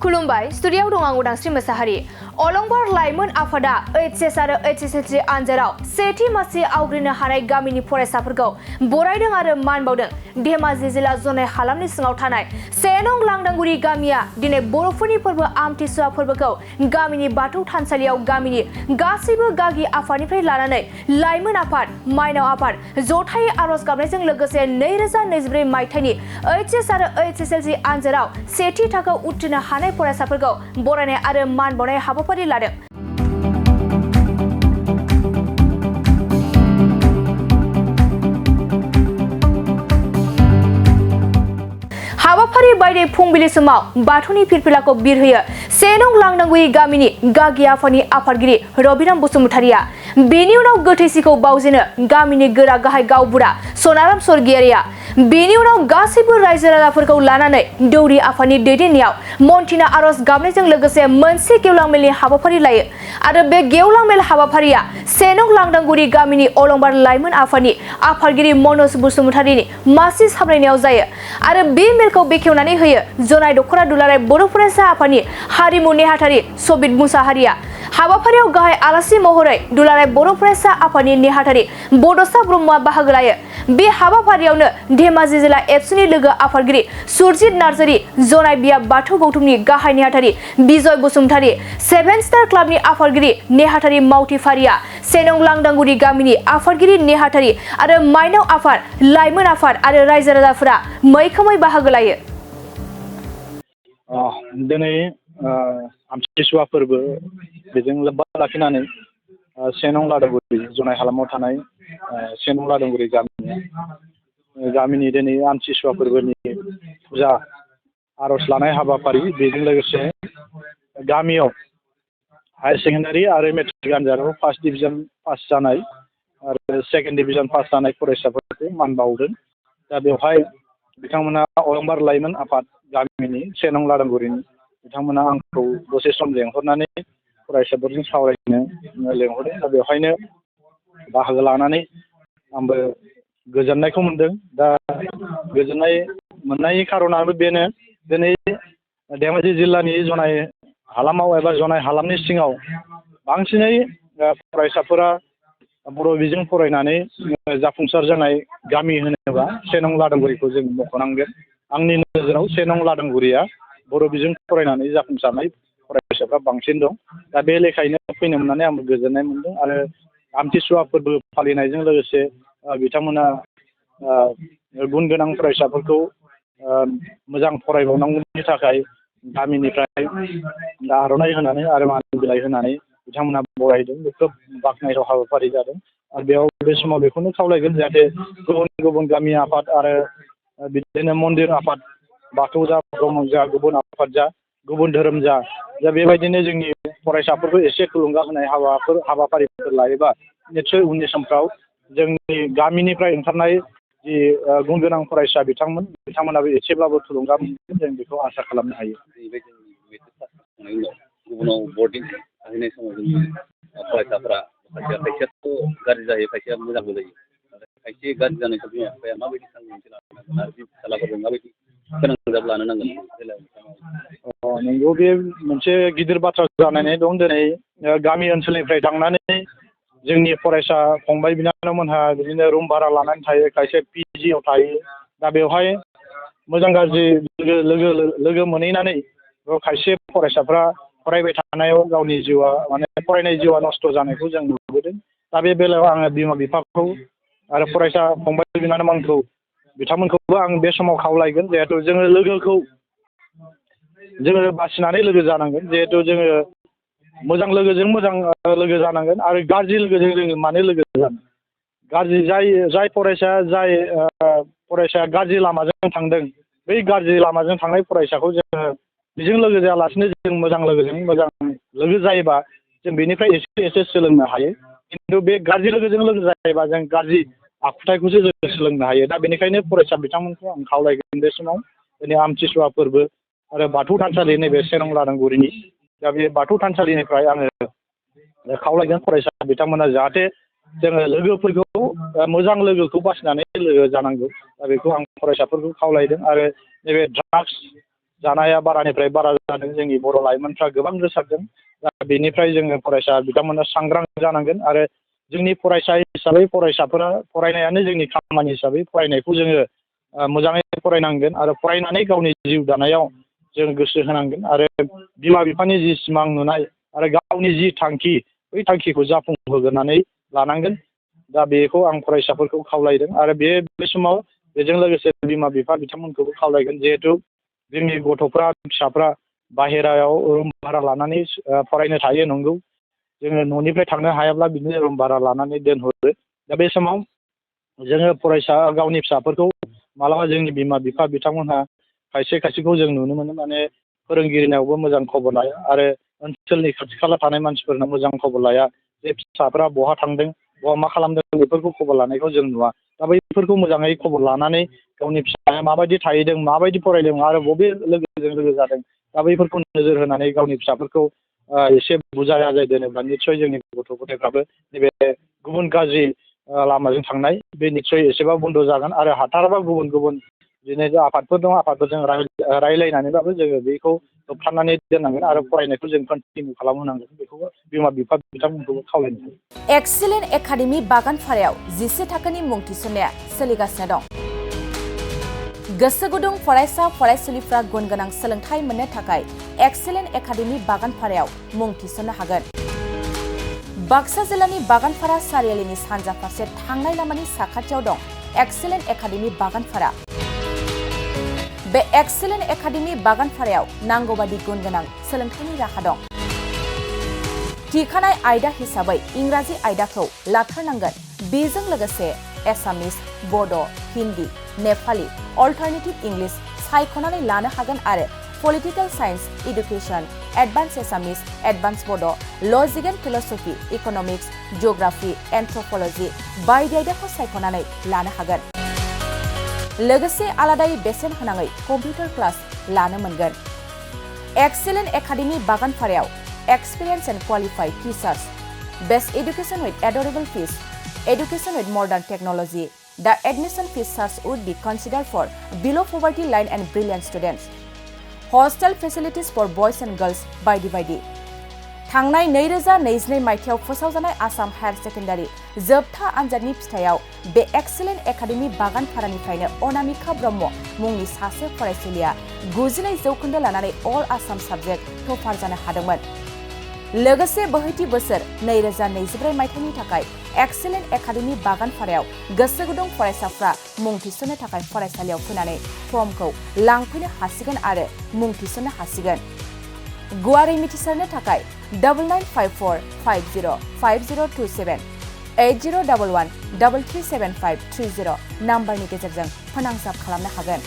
खुलुमबाय स्टुडियाव दं आं उदांस्रि मोसाहारि अलंबार लाइमोन आफादा एचएस आरो एचएसएलसि आनजादाव सेथि मासि आवग्रिनो हानाय गामिनि फरायसाफोरखौ बरायदों आरो मान बावदों। धेमाजि जिल्ला जनाय हालामनि सिङाव थानाय 1 नं लांदांगुरि गामिया दिनै बर'फोरनि फोरबो आमथिसुवा फोरबोखौ गामिनि बाथौ थानसालियाव गामिनि गासैबो गागि आफादनिफ्राय लानानै लाइमोन आफाद माइनाव आफाद जथायै आरज गाबनायजों लोगोसे 2024 मायथाइनि एचएस आरो एचएसएलसि आनजादाव सेथि थाखोआव उथ्रिनो हानाय फरायसाफोरखौ बरायनाय आरो मान बावनाय हाबाफारि लादों। हाबाफारि बायदि फुंबिलि समाव बाथौनि फिरफिलाखौ बिरहोयो 1 नं लांदांगुरि गामिनि गागि आफादनि आफादगिरि रबिराम बसुमतारिया। बेनि उनाव गोथैसिखौ बावजेनो गामिनि गोरा गाहाय गावबुरा सनाराम स्वर्गियारिया। बेनि उनाव गासैबो रायजो राजाफोरखौ लानानै दौरि आफादनि दैदेननायाव मन्थिना आरज गाबनायजों लोगोसे मोनसे गेवलां मेलनि हाबाफारि लायो आरो बे गेवलां मेल हाबाफारिया 1 नं लांदांगुरि गामिनि अलंबार लाइमोन आफादनि आफादगिरि मनज बसुमतारिनि मासि सामलायनायाव जायो आरो बे मेलखौ बेखेवनानै होयो जनाय दख'रा दुलाराय बर' फरायसा आफादनि हारिमु नेहाथारि सबित मुसाहारिया। हाबाफारियाव गाहाय आलासि महरै दुलाराय बर' फरायसा आफादनि नेहाथारि बड'सा ब्रह्मआ बाहागो लायो। बे हाबाफारियावनो धेमाजि जिल्ला एबसुनि लोगो आफादगिरि सुरजित नार्जारि, जनाय बिया बाथौ गौथुमनि गाहाय नेहाथारि बिजय बसुमतारि, 7 स्टार क्लाबनि आफादगिरि नेहाथारि मावथि फारिया, 1 नं लांदांगुरि गामिनि आफादगिरि नेहाथारि आरो माइनाव आफाद, लाइमोन आफाद आरो रायजो राजाफोरा मैखोमै बाहागो लायो। दिनै आमथिसुवा फोरबो बेजों लोब्बा लाखिनानै 1 नं लांदांगुरि जनाय हालामाव थानाय 1 नं लांदांगुरि गामिनि दिनै आमथिसुवा फोरबोनि फुजा आरज लानाय हाबाफारि, बेजों लोगोसे गामियाव हायार सेकेन्डारि आरो मेट्रिक आनजादाव फार्स्ट डिभिजन पास जानाय आरो सेकेन्ड डिभिजन पास जानाय फरायसाफोरखौ मान बावदों। दा बेवहाय बिथांमोना अलंबार लाइमोन आफाद गामिनि 1 नं लांदांगुरिनि बिथांमोना आंखौ दसे सम लेंहरनानै फरायसाफोरजों सावरायनो लेंहरदों। दा बेवहायनो बाहागो लानानै आंबो गोजोननायखौ मोनदों। दा गोजोननाय मोननायनि खारनाबो बेनो, दिनै धेमाजि जिल्लानि जनाय हालामाव एबा जनाय हालामनि सिङाव बांसिनै फरायसाफोरा बर' बिजों फरायनानै जाफुंसार जानाय गामि होनोबा 1 नं लांदांगुरिखौ जों मख'नांगोन। आंनि नोजोराव 1 नं लांदांगुरिया बर' बिजों फरायनानै जाफुंसारनाय फरायसाफ्रा बांसिन दं। दा बे लेखायैनो फैनो मोननानै आंबो गोजोननाय मोनदों आरो आमथिसुवा फोरबो फालिनायजों लोगोसे बिथांमोना गुन गोनां फरायसाफोरखौ मोजां फरायबावनांगौनि थाखाय गामिनिफ्राय आर'नाइ होनानै आरो मान बिलाइ होनानै बिथांमोना बरायदों। बे खोब बाख्नायथाव हाबाफारि जादों आरो बेयाव बे समाव बेखौनो खावलायगोन जाहाथे गुबुन गुबुन गामि आफाद आरो बिदिनो मन्दिर आफाद, बाथौ जा, ब्रह्म जा, गुबुन आफाद जा, गुबुन धोरोम जा, दा बेबायदिनो जोंनि फरायसाफोरखौ एसे थुलुंगा होनाय हाबाफारिफोर लायोबा निस्सय उननि समफ्राव जोंनि गामिनिफ्राय ओंखारनाय जि गुन गोनां फरायसा बिथांमोनाबो एसेब्लाबो थुलुंगा मोनगोन, जों बेखौ आसा खालामनो हायो। गुबुनाव बर्डिं थाहैनाय समाव जोंनि फरायसाफोरा खायसेयाथ' गाज्रि जायो, खायसेया मोजांबो जायो। खायसे गाज्रि जानायखौ बिमा बिफाया माबायदि सांग्रांथि लानांगोन आरो फिसालाफोरजों माबायदि फोनांजाब लानो नांगोन? नंगौ, बे मोनसे गिदिर बाथ्रा जानानै दं। दिनै गामि ओनसोलनिफ्राय थांनानै जोंनि फरायसा फंबाय बिनानावमोनहा बिदिनो रुम भारा लानानै थायो, खायसे पिजिआव थायो। दा बेवहाय मोजां गाज्रि लोगो मोनहैनानै खायसे फरायसाफ्रा फरायबाय थानायाव गावनि जिउआ फरायनाय जिउआ नस्थ' जानायखौ जों नुबोदों। दा बे बेलायाव आङो बिमा बिफाखौ आरो फरायसा फंबाय बिनानावमोनखौ बिथांमोनखौबो आं बे समाव खावलायगोन, जिहेथु जोङो लोगोखौ बासिनानै लोगो जानांगोन। जिहेथु जोङो मोजां लोगोजों मोजां लोगो जानांगोन आरो गाज्रि लोगोजों जोङो मानो लोगो जानो? गाज्रि जाय फरायसाया गाज्रि लामाजों थांदों, बै गाज्रि लामाजों थांनाय फरायसाखौ जोङो बेजों लोगो जायालासिनो जों मोजां लोगोजों मोजां लोगो जायोबा जों बेनिफ्राय एसे सोलोंनो हायो। खिन्थु बे गाज्रि लोगोजों लोगो जायोबा जों गाज्रि आखुथायखौसो जों सोलोंनो हायो। दा बेनिखायनो फरायसा बिथांमोनखौ आं खावलायगोन बे समाव दिनै आमथिसुवा फोरबो आरो बाथौ थानसालि नैबे 1 नं लांदांगुरिनि, दा बे बाथौ थानसालिनिफ्राय आङो खावलायगोन फरायसा बिथांमोना जाहाथे जोङो लोगोफोरखौ मोजां लोगोखौ बासिनानै लोगो जानांगौ। दा बेखौ आं फरायसाफोरखौ खावलायदों। आरो नैबे ड्राग्स जानाया बारानिफ्राय बारा जादों जोंनि बर' लाइमोनफ्रा गोबां गोसारदों दा बेनिफ्राय जोङो फरायसा बिथांमोना सांग्रां जानांगोन आरो जोंनि फरायसा हिसाबै फरायसाफोरा फरायनायानो जोंनि खामानि हिसाबै फरायनायखौ जोङो मोजाङै फरायनांगोन आरो फरायनानै गावनि जिउ दानायाव जों गोसो होनांगोन आरो बिमा बिफानि जि सिमां नुनाय आरो गावनि जि थांखि बै थांखिखौ जाफुंहोग्रोनानै लानांगोन दा बेखौ आं फरायसाफोरखौ खावलायदों आरो बे समाव बेजों लोगोसे बिमा बिफा बिथांमोनखौबो खावलायगोन जिहेथु जोंनि गथ'फ्रा फिसाफ्रा बाहेरायाव रुम भारा लानानै फरायनो थायो नंगौ जोङो न'निफ्राय थांनो हायाब्ला बिदिनो रुम भारा लानानै दोनहरो दा बे समाव जोङो फरायसा गावनि फिसाफोरखौ मालाबा जोंनि बिमा बिफा बिथांमोनहा खायसेखौ जों नुनो मोनो माने फोरोंगिरिनावबो मोजां खबर लाया आरो ओनसोलनि खाथि खाला थानाय मानसिफोरनो मोजां खबर लाया जे फिसाफ्रा बहा थांदों बहा मा खालामदों बेफोरखौ खबर लानायखौ जों नुवा दा बैफोरखौ मोजाङै खबर लानानै गावनि फिसाया माबायदि थाहैदों माबायदि फरायदों आरो बबे लोगोजों लोगो जादों दा बैफोरखौ नोजोर होनानै गावनि फिसाफोरखौ एसे बुजाय आजाय दोनोब्ला निस्सय जोंनि गथ' गथायफ्राबो नैबे गुबुन गाज्रि लामाजों थांनाय बे निस्सय एसेबाबो बन्द' जागोन आरो हाथाराबा गुबुन बिदिनो आफादफोर दं आफादफोरजों रायलायनानैबाबो जोङो बेखौ होबथानानै दोननांगोन आरो फरायनायखौ जों कन्टिनिउ खालामहोनांगोन बेखौबो बिमा बिफा बिथांमोनखौबो खावलायनो एक्सिलेन्ट एकाडेमि बागानपारायाव 11 थाखोनि मुं थिसननाया सोलिगासिनो दं। गोसो गुदुं फरायसा फरायसुलिफ्रा गुन गोनां सोलोंथाइ मोननो थाखाय एक्सिलेन्ट एकाडेमि बागानपारायाव मुं थिसननो हागोन। बाक्सा जिल्लानि बागानपारा सारियालिनि सानजा फारसे थांनाय लामानि साखाथियाव दं एक्सिलेन्ट एकाडेमि बागानपारा। बे एक्सिलेन्ट एकाडेमि बागानपारायाव नांगौबादि गुन गोनां सोलोंथाइनि राहा दं। थिखानाय आयदा हिसाबै इंराजि आयदाखौ लाथारनांगोन बेजों लोगोसे एसामिस बड' हिन्दी नेपाली अल्टारनेटिभ इंलिश सायख'नानै लानो हागोन आरो पलिटिकल साइन्स एडुकेशन एडभान्स एसामिस एडभान्स बड' लजिक एन्ड फिलसफी इकनमिक्स जिअग्राफी एन्थ्रपलजी बायदि आयदाखौ सायख'नानै लानो हागोन। लोगोसे आलादायै बेसेन होनाङै कम्पिउटार क्लास लानो मोनगोन। एक्सिलेन्ट एकाडेमि बागानपारायाव experience and qualified teachers best education with adorable fees education with modern technology. The admission fees charge would be considered for below poverty line and brilliant students. Hostel facilities for boys and girls बायदि थांनाय 2022 मायथाइयाव फोसावजानाय Assam higher secondary जोबथा आनजादनि फिथाइयाव बे excellent academy बागानपारानिफ्रायनो Anamika Brahma मुंनि सासे फरायसुलिया 92% लानानै अल आसाम साबजेक्ट टपार जानो हादोंमोन। लोगोसे बोहैथि बोसोर 2024 मायथाइनि थाखाय एक्सिलेन्ट एकाडेमि बागानपारायाव गोसो गुदुं फरायसाफ्रा मुं थिसननो थाखाय फरायसालियाव फैनानै फर्मखौ लांफैनो हासिगोन आरो मुं थिसननो हासिगोन। गुवारै मिथिसारनो थाखाय 9954505027 8011337530 नाम्बारनि गेजेरजों फोनांजाब खालामनो हागोन।